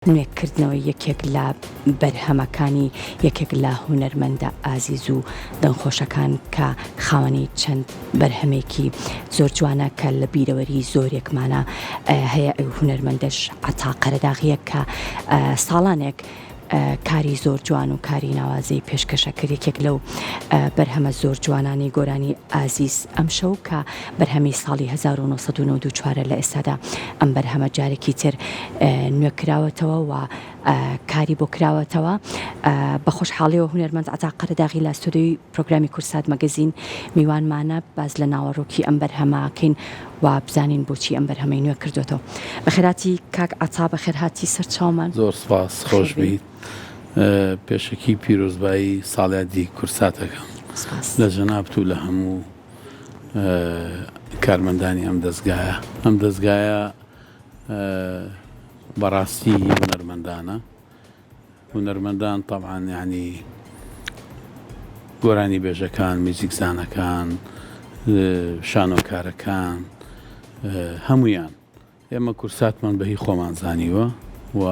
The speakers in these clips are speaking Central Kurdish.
نوێکردنەوەی یەکێک لە بەرهەمەکانی یەکێک لە هونەرمەندە ئازیز و دەنگخۆشەکان کە خاوەنی چەند بەرهەمێکی زۆر جوانە کە لە بیرەوەری زۆرێکمانە هەیە ئەو هونەرمەندەش عەتا قەرەداغیە کە ساڵانێک کاری زۆر جوان و کاری ناوازەی پێشکەشە کرد یەکێک لەو بەرهەمە زۆر جوانانەی گۆرانی ئازیز ئەمشەو کە بەرهەمی ساڵی 1994 لە ئێستادا ئەم بەرهەمە جارێکی تر نوێ کراوەتەوە و کاری بۆ کراوەتەوە بە خۆشحاڵیەوە هونەرمەند عەتا قەرەداغی لە ستۆدیۆی پرۆگرامی کورسات مەگەزین میوانمانە باس لە ناوەڕۆکی ئەم بەرهەمەکەین و بزانین بۆچی ئەم بەرهەمەی نوێ کردوێتەوە. بەخێرهاتی کاک عەتا بەخێرهاتی سەرچاومان. زۆر سپاس خۆش بیت. پێشەکی پیرۆزبایی ساڵیادی کورسات ئەکەم لە جەنابت و لە هەموو کارمەندانی ئەم دەزگایە. ئەم دەزگایە بەڕاستی هی هونەرمەندانە. هونەرمەندان تەبعەن یانی گۆرانیبێژەکان، میوزیکزانەکان، شانۆکارەکان هەموویان. ئێمە کورساتمان بە هی خۆمان زانیوە و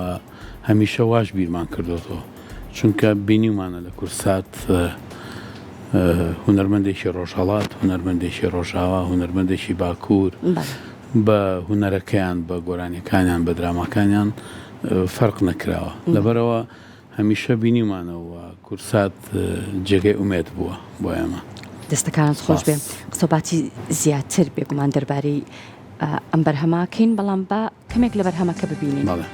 هەمیشە واش بیرمان کردۆتەوە چونکە بینیومانە لە کورسات هونەرمەندێکی ڕۆژهەڵات، هونەرمەندێکی ڕۆژاوا، هونەرمەندێکی باکوور بە هونەرەکەیان، بە گۆرانیەکانیان، بە دراماکانیان فەرق نەکراوە. لەبەرئەوە هەمیشە بینیومانە و کورسات جێگەی ئومێد بووە بۆ ئێمە. دەستەکانت خۆش بێ. قسە و باسی زیاتر بێگومان دەربارەی ئەم بەرهەمە کەین بەڵام با کەمێک لە بەرهەمەکە ببینین. بەڵێ.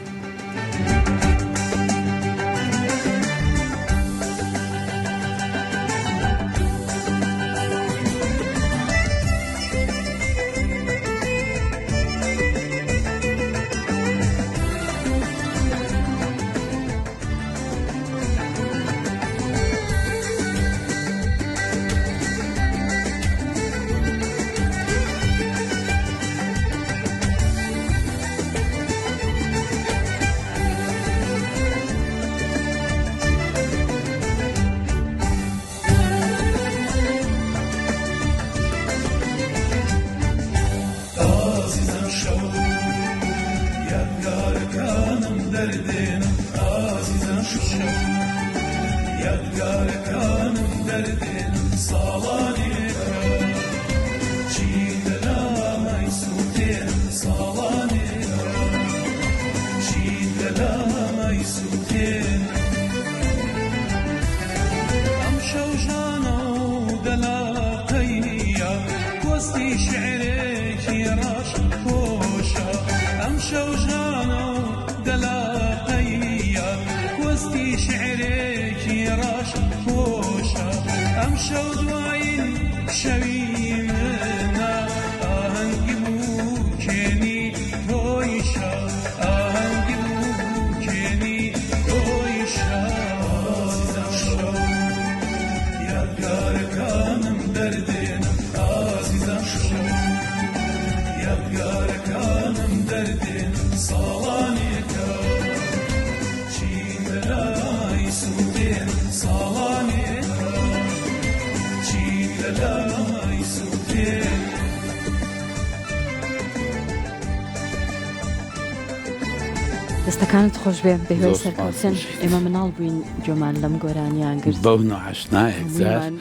دەستەکانت خۆش بێ بەهیوای سەرکەوتن ئێمە مناڵ بووین گوێمان لەم گۆرانیان گرت بەو نوعەش نایەک جار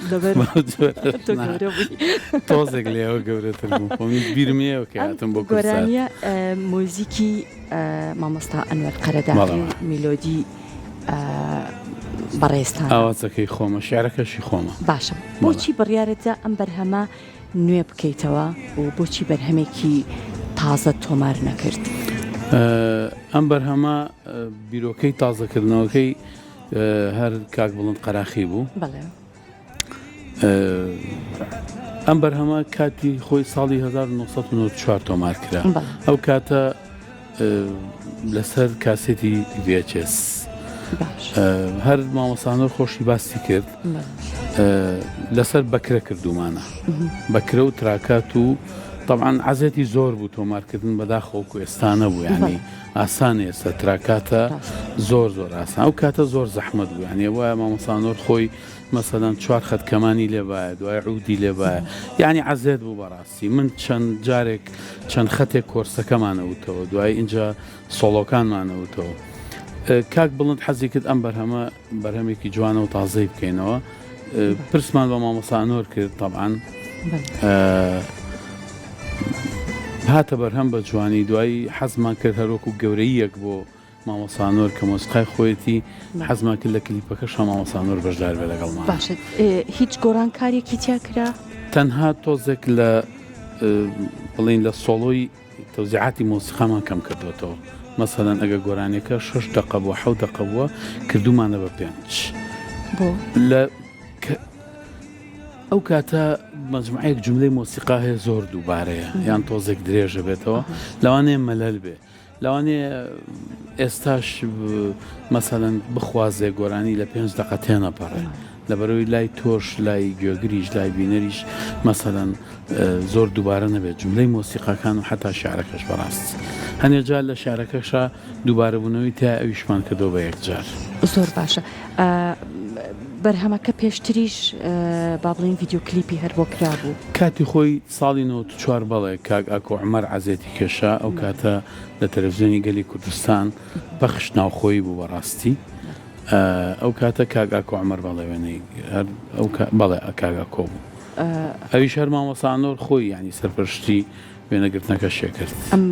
تۆزێک لێوە گەورەتر بوو خۆمیش بیرم یەوە کە هاتم بۆ گۆرانیە موزیکی مامۆستا ئەنوەر قەرەداغی و میلۆدی بەڕێزتان ئاوازەکەی خۆمە شعرەکەشی خۆمە باشە بۆچی بڕیارتدا ئەم بەرهەمە نوێ بکەیتەوە و بۆچی بەرهەمێکی تازەت تۆمار نەکرد؟ ئەم بەرهەمە بیرۆکەی تازەکردنەوەکەی هەر کاک بڵند قەراخی بوو. ئەم بەرهەمە کاتی خۆی ساڵی 1994 تۆمار کرا. ئەو کاتە لەسەر کاسێتی VHS هەر مامۆستا خۆشی باسی کرد لەسەر بەکرە کردومانە بەکرە و تراکات و طبعا عزێتی زۆر بوو تۆمارکردن بەداخەوەکو ئێستا نەبوو ینی ئاسان ئێستا تراکاتە زۆر زۆر ئاسان ئەو کاتە زۆر زەحمت بوو یعنی وایە مامۆستا خۆی مەسەلەن چوار خەت کەمانی لێبایە دوای عودی لێبایە یعنی عزێت بوو بەڕاست سی من چەند جارێک چەند خەتێک کۆرسەکەمان ئەوتەوە دوای ئینجا سۆڵۆکانمان ئەوتەوە. کاک بڵند حەزی کرد ئەم بەرهەمە بەرهەمێکی جوانە و تازەی بکەینەوە پرسمان بە مامۆستا ئەنۆر کرد تەبعەن هاتە بەرهەم بە جوانی دوایی حەزمان کرد هەروەکو گەورەیەک بۆ مامۆستا ئەنۆر کە مۆسیقای خۆیەتی حەزمان کرد لە کلیپەکەشا مامۆستا ئەنۆر بەشدار بێ لەگەڵمان. باشە هیچ گۆڕانکاریەکی تیا کرا؟ تەنها تۆزێک لە بڵین لە سۆڵۆی تەوزیعاتی مۆسیقامان کەم کردووەتەوە مەسەلەن ئەگەر گۆرانیەکە شەش دەقە بووە حەوت دەقە بووە کردوومانە بە پێنج بۆ؟ لە ئەو کاتە مەجموعەیەک جوملەی مۆسیقا هەیە زۆر دووبارەیە یان تۆزێک درێژە بێتەوە لەوانەیە مەلەل بێ لەوانەیە ئێستاش مەسەلەن بخوازێ گۆرانی لە پێنج دەقە تێنەپەڕێ لەبەرەوەی لای تۆش لای گوێگریش لای بینەریش مەسەلەن زۆر دووبارە نەبێت جملەی مۆسیقاکان و حتا شعرەکەش بەڕاست هەنێ جار لە شعرەکەشا دووبارەبوونەوەی تیا ئەویشمان کردەوە بە یەکجار. زۆر باشە بەرهەمەکە پێشتریش با بڵێین ڤیدیۆ کلیپی هەر بۆ کرابوو؟ کاتی خۆی ساڵی 94 بەڵێ کاک ئاکۆ عومەر عەزێتی کێشا ئەو کاتە لە تەلەفزیۆنی گەلی کوردستان پەخش ناوخۆیی بوو بەڕاستی ئەو کاتە کاک ئاکۆ عومەر بەڵێ وێنەی هەر ئەو بەڵێ کاک ئاکۆ بوو ئەویش هەر مامۆستا ئەنۆر خۆی یانی سەرپەرشتی وێنەگرتنەکەشێ کرد. ئەم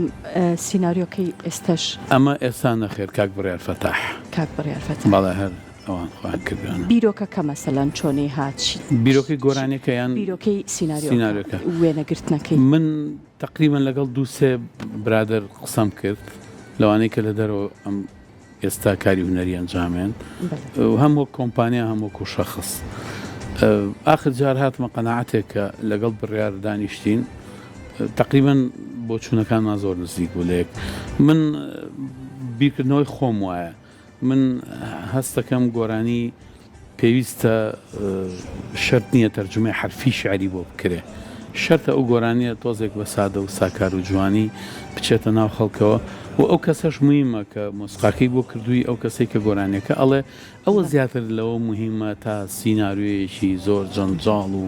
سیناریۆکەی ئێستەش؟ ئەمە ئێستا نەخێر کاک بڕیار فەتاح. کاک بڕیار فەتاح. بەڵێ هەر ئەوان خۆیان کردویانە. بیرۆکەکە مەسەلەن چۆنی هات؟ چی؟ بیرۆکەی گۆرانیەکە یان؟ بیرۆکەی سیناریۆکە وێنەگرتنەکەی. من تەقریبەن لەگەڵ دوو سێ برادەر قسەم کرد لەوانەی کە لە دەرەوە ئەم ئێستا کاری هونەری ئەنجامێن هەم وەک کۆمپانیا هەم وەکو شەخس ئاخر جار هاتمە قەناعەتێک کە لەگەڵ بڕیار دانیشتین تقریبا بۆچوونەکانمان زۆر نزیک بوو لە یەک من بیرکردنەوەی خۆم وایە من هەستەکەم گۆرانی پێویستە شەرت نییە تەرجومەی حەرفی شیعری بۆ بکرێ، شەرتە ئەو گۆرانییە تۆزێک بە سادە و ساکار و جوانی بچێتە ناو خەڵکەوە و ئەو کەسەش موهیمە کە مۆسیقاکەی بۆ کردووی، ئەو کەسەی کە گۆرانییەکە ئەڵێ، ئەوە زیاتر لەوە موهیمە تا سیناریۆیەکی زۆر جەنجاڵ و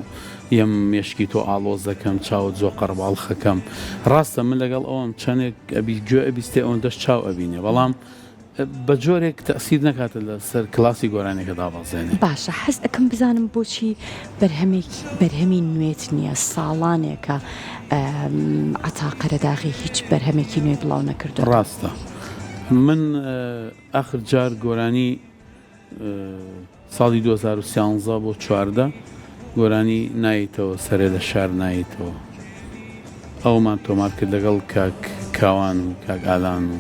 یەم مێشکی تۆ ئاڵۆز دەکەم، چاوت زۆر قەرەباڵخ ئەکەم. ڕاستە من لەگەڵ ئەوەم چەنێک ئەبی گوێ ئەبیستێ ئەوەندەش چاو ئەبینێ، بەڵام بە جۆرێک تەئسیر نەکاتە لە سەر کلاسی گۆرانیەکە دابەزێنێ. باشە حەز ئەکەم بزانم بۆچی بەرهەمێکی بەرهەمی نوێت نییە ساڵانێکە عەتا قەرەداغی هیچ بەرهەمێکی نوێی بڵاو نەکردۆتەوە. ڕاستە من ئاخر جار گۆرانی ساڵی 2013 بۆ 14 گۆرانی نایتەوە سەرێ لە شار نایتەوە ئەومان تۆمار کرد لەگەڵ کاک کاوان و کاک ئالان و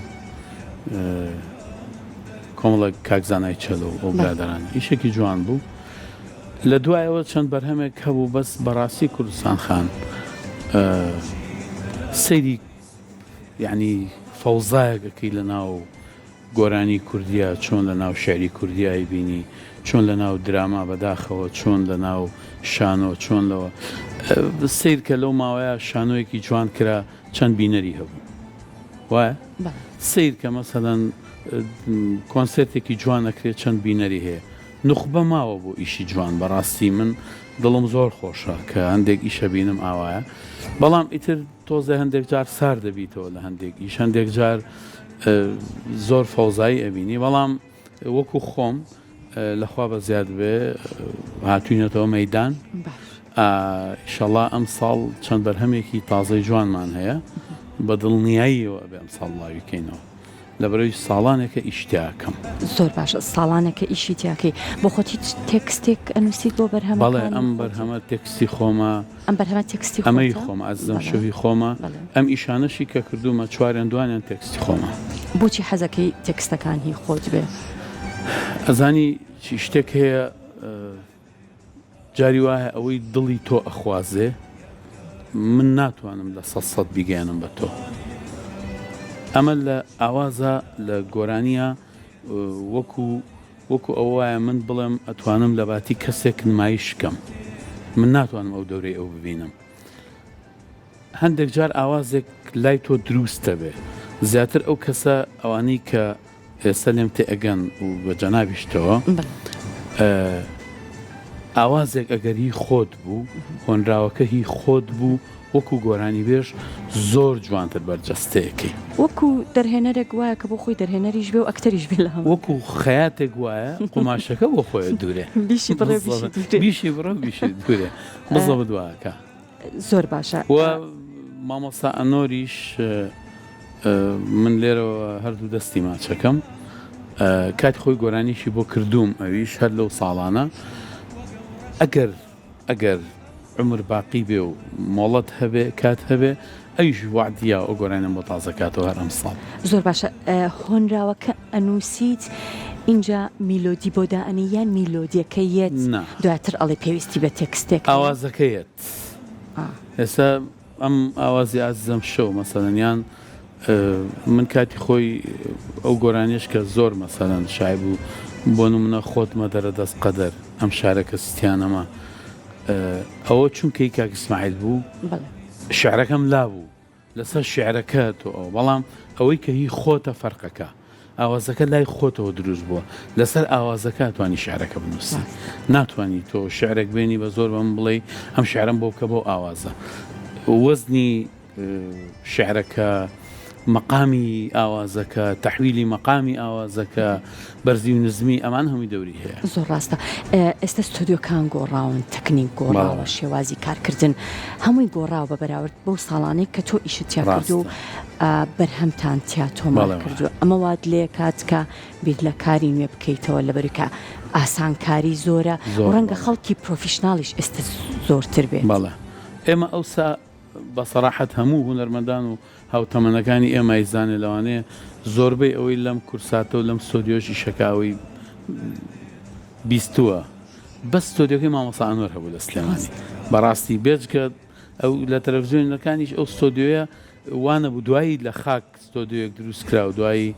کۆمەڵێک کاک زانای چەلۆ ئەو برادەرانە ئیشێکی جوان بوو لە دوایەوە چەند بەرهەمێک هەبوو بەس بەڕاستی کوردستان خان سەیری یعنی فەوزایەکەکەی لە ناو گۆرانی کوردیا چۆن لە ناو شعری کوردیا ئەیبینی چۆن لە ناو دراما بەداخەوە چۆن لە ناو شانۆ چۆن لەوە سەیر کە لەو ماوەیە شانۆیەکی جوان کرا چەند بینەری هەبوو وایە سەیر کە مەسەلەن کۆنسێرتێکی جوان ئەکرێت چەند بینەری هەیە نوخبە ماوە بۆ ئیشی جوان بەڕاستی من دڵم زۆر خۆشە کە هەندێک ئیشە بینم ئاوایە بەڵام ئیتر تۆزێ هەندێک جار سار دەبیتەوە لە هەندێک ئیش هەندێک جار زۆر فەوزایی ئەبینی بەڵام وەکو خۆم لەخوا بە زیاد بێ هاتوینەتەوە مەدان ئیشەڵا ئەم ساڵ چەند بەرهەمێکی تازەی جوانمان هەیە بە دڵنیاییەوە ئەبێ ئەم ساڵ لاویکەینەوە لەبەرەوەی ساڵانێکە ئیش تیاکەم. زۆر باشە ساڵانێکە ئیشی تیاکەی بۆ خۆت هیچ تێکستێک ئەنووسیت بۆ بەرهەمەکانی بەڵێ ئەم بەرهەمە تێکستی خۆمە. ئەم بەرهەمە تێکستی خۆتە؟ ئەمەی خۆمە ئەزیزم شوهی خۆمە ئەم ئیشانەشی کە کردوومە چواریان دوانیان تێکستی خۆمە. بۆچی حەزەکەی تێکستەکان هی خۆت بێ؟ ئەزانی چی شتێک هەیە جاری وایە ئەوەی دڵی تۆ ئەخوازێ من ناتوانم لە سەد سەد بیگەیەنم بە تۆ ئەمە لە ئاوازە لە گۆرانیە وەکو وەکو ئەوە وایە من بڵێم ئەتوانم لە باتی کەسێک نمایش کەم من ناتوانم ئەو دەورەی ئەو ببینم هەندێک جار ئاوازێک لای تۆ دروست دەبێ زیاتر ئەو کەسە ئەوانەی کە ئێستا لێم تێئەگەن و بە جەنابیشتەوە ئاوازێک ئەگەر هی خۆت بوو هۆنراوەکە هی خۆت بوو. وەکو گۆرانیبێژ زۆر جوانتر بەرجەستەیەکەی. وەکو دەرهێنەرێک وایە کە بۆ خۆی دەرهێنەریش بێ و ئەکتەریش بێ لە هەمان. وەکو خەیاتێک وایە قوماشەکە بۆ خۆی دوورێ. بیشی بڕێ و بیشی دوورێ. بیشی بڕێ و بیشی دوورێ. بزەبت واکە. زۆر باشە. و مامۆستا ئەنۆریش من لێرەوە هەردوو دەستی ماچەکەم کاتی خۆی گۆرانیشی بۆ کردووم ئەویش هەر لەو ساڵانە ئەگەر ئەگەر عومر باقی بێ و مۆڵەت هەبێ کات هەبێ ئەویش وەعدی یاوە ئەو گۆرانیەم بۆ تازە کاتەوە هەر ئەمساڵ. زۆر باشە هۆنراوەکە ئەنوسیت ئینجا میلۆدی بۆ دائەنێی یان میلۆدیەکە یەت نا. دواتر ئەڵێی پێویستی بە تێکستێک هەیە؟ ئاوازەکە یەت ئێستا ئەم ئاوازی ئازیزم شەو مەسەلەن یان من کاتی خۆی ئەو گۆرانیەش کە زۆر مەسەلەن شای بوو بۆ نمونە خۆت مەدەرە دەست قەدەر ئەم شارە کە ستیانەمە ئەوە چونکەی کاک ئیسماعیل بوو شعرەکەم لا بوو لەسەر شعرەکە تۆ ئەو بەڵام ئەوەی کە هی خۆتە فەرقەکە ئاوازەکە لای خۆتەوە دروست بووە لەسەر ئاوازەکە توانی شعرەکە بنووسی ناتوانانی تۆ شعرێک بێنی بە زۆر بەم بڵێ ئەم شعرم بۆ بکە بۆ ئاوازە وەزنی شیعرەکە، مەقامی ئاوازەکە، تەحویلی مەقامی ئاوازەکە، بەرزی و نزمی، ئەمان هەمووی دەوری هەیە. زۆر ڕاستە. ئێستا ستۆدیۆکان گۆڕاون، تەکنیک گۆڕاوە، شێوازی کارکردن هەمووی گۆڕاوە بە بەراورد بەو ساڵانەی کە تۆ ئیشت تیا کردووە و بەرهەمتان تیا تۆمار کردووە. ئەمە وات لێکات کە بیر لە کاری نوێ بکەیتەوە لەبەرئەوەی کە ئاسانکاری زۆرە و ڕەنگە خەڵکی پرۆفیشناڵیش ئێستا زۆرتر بێت. بەڵێ. ئێمە ئەوسا بە سەراحەت هەموو هونەرمەندان و هاوتەمەنەکانی ئێمە ئەیزانێ لەوانەیە زۆربەی ئەوەی لەم کورساتە و لەم ستۆدیۆش ئیشەکە ئەوەی بیستووە بەس ستۆدیۆکەی مامۆستا ئەنوەر هەبوو لە سلێمانی بەڕاستی بێجگە ئەو لە تەلەڤزیۆنەکانیش ئەو ستۆدیۆیە وانە بوو دوایی لە خاک ستۆدیۆیەک دروست کرا و دوایی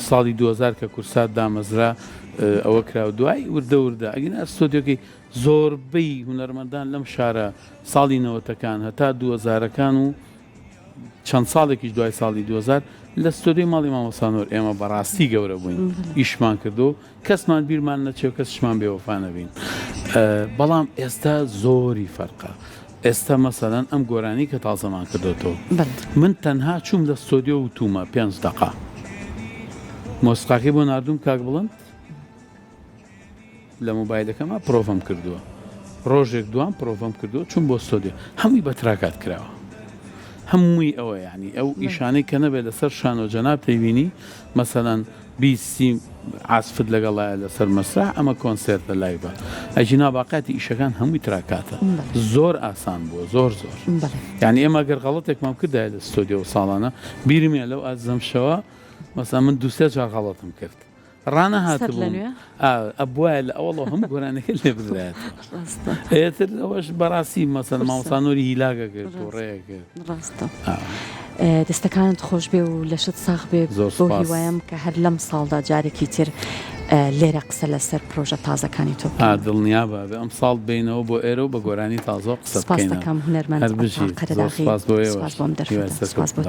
ساڵی 2000 کە کورسات دامەزرا ئەوە کرا و دوایی وردە وردە ئەگینا ستۆدیۆکەی زۆربەی هونەرمەندان لەم شارە ساڵی نەوەتەکان هەتا دووەزارەکان و چەند ساڵێکیش دوای ساڵی 2000 لە ستۆدیۆی ماڵی مامۆستا نۆر ئێمە بەڕاستی گەورە بووین ئیشمان کردو کەسمان بیرمان نەچێ و کەسشمان بێوەفا نەبین بەڵام ئێستا زۆری فەرقە ئێستا مەسەلەن ئەم گۆرانی کە تازەمان کردۆتەوە من تەنها چووم لە ستۆدیۆ وتومە پێنج دەقە مۆسیقاکەی بۆ ناردوم کاک بڵند لە مۆبایلەکەما پرۆڤەم کردووە ڕۆژێک دوام پرۆڤەم کردووە چووم بۆ ستۆدیۆ هەمووی بە تراکات کراوە هەمووی ئەوە یعنی ئەو ئیشانەی کە نەبێت لەسەر شانۆ جەناب دەیبینی مەسەلەن بیستی عاسفت لەگەڵایە لەسەر مەسرح ئەمە کۆنسێرتە live ە ئەگینا باقاتی ئیشەکان هەمووی تراکاتە زۆر ئاسان بووە زۆر زۆر یعنی ئێمە گەر غەڵەتێکمان کردایە لە ستۆدیۆ ساڵانە بیرمە لەو ئازم شەوە مەسا من دوسێ جار غەڵەتم کرد ڕانەهاتبووم ئەبوایە لە ئەوەڵەوە هەموو گۆرانیەکە لێ بدرایەتەوە ڕاستە ئێتر ئەوەش بەڕاستی مەسەن مامۆستا نوری هیلاگە کرد و ڕێ کرد ڕاستە دەستەکانت خۆش بێ و لەشت ساغ بێ زۆر بۆ سپاس. هیوایم کە هەر لەم ساڵدا جارێکی تر لێرە قسە لەسەر پرۆژە تازەکانی تۆ ئا بکەین. دڵنیا بە ئەبێ ئەمساڵ بێینەوە بۆ ئێرە و بە گۆرانی تازەوە قسە سپاست بکەینەوە دەکەم هونەرمەند هەر عەتا بژیت زۆر قەرەداغی سپاس بۆ سپاس ئێوەش بۆ ئەم هیوای دەرفەتە سپاس سەرکەوتن بۆ تۆ.